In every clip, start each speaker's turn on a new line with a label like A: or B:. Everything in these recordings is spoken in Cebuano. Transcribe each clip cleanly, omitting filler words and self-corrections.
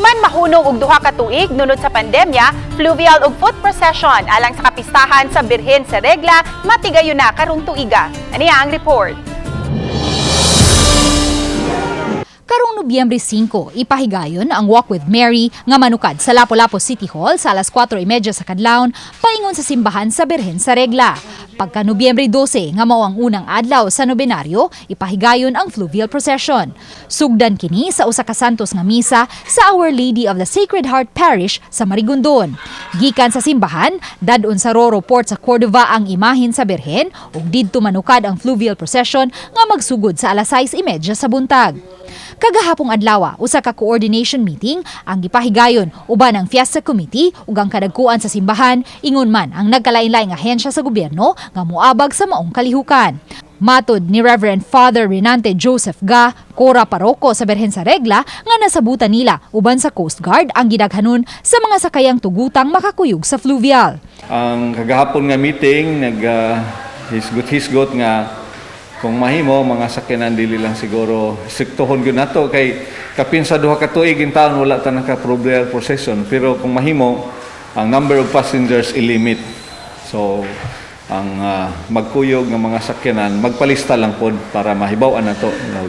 A: Human mahunong og 2 ka tuig nunod sa pandemya, fluvial ug foot procession alang sa kapistahan sa Birhen sa Regla matigayon na karong tuiga. Aniya ang report.
B: Karong Nobyembre 5, ipahigayon ang Walk with Mary nga manukad sa Lapu-Lapu City Hall sa alas 4:30 sa kadlawon paingon sa simbahan sa Birhen sa Regla. Pagka Nobyembre 12 nga mao ang unang adlaw sa nobenaryo, ipahigayon ang fluvial procession. Sugdan kini sa usa ka santos nga misa sa Our Lady of the Sacred Heart Parish sa Marigondon. Gikan sa simbahan, dad-on sa Roro Port sa Cordova ang imahen sa Birhen ug didto manukad ang fluvial procession nga magsugod sa alas 6:30 sa buntag. Kagahapong adlaw, usa ka coordination meeting ang gipahigayon uban ang Fiesta Committee ug ang kadagkuan sa simbahan, ingon man ang nagkalain-laing ahensya sa gobyerno nga moabag sa maong kalihukan. Matod ni Reverend Father Renante Joseph Ga, Cora Paroko sa Birhen sa Regla, nga nasabutan nila uban sa Coast Guard ang gidaghanon sa mga sakayang tugutang makakuyog sa fluvial.
C: Ang kagahapon nga meeting nag hisgot-hisgot nga kung mahimo mga sakyanan dili lang siguro striktohon gyud nato kay kapin sa 2 ka tuig taon wala ta naka fluvial procession, pero kung mahimo ang number of passengers i-limit, so ang magkuyog ng mga sakyanan magpalista lang pod para mahibaw-an nato nga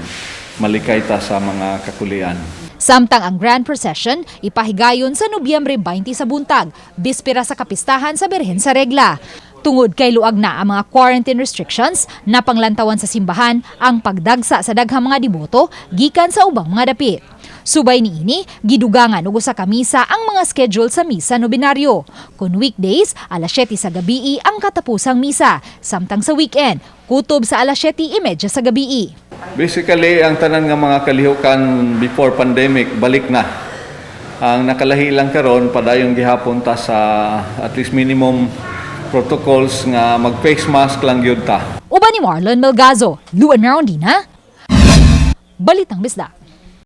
C: malikay ta sa mga kakulian.
B: Samtang ang Grand Procession ipahigayon sa Nobyembre 20 sa buntag, bispera sa kapistahan sa Birhen sa Regla. Tungod kay luag na ang mga quarantine restrictions, napanglantawan sa simbahan ang pagdagsa sa daghang mga deboto gikan sa ubang mga dapit. Subay niini, gidugangan og usa ka misa ang mga schedule sa misa nobenaryo. Kung weekdays, alas 7 sa gabii ang katapusang misa, samtang sa weekend, kutob sa alas 7:30 sa gabii.
C: Basically, ang tanan nga mga kalihukan before pandemic balik na. Ang nakalahi lang karon, padayon gihapon ta sa at least minimum protocols nga mag face mask lang gyud ta.
B: Uban ni Marlon Melgazo, Luan Merondina, Balitang Bisdak.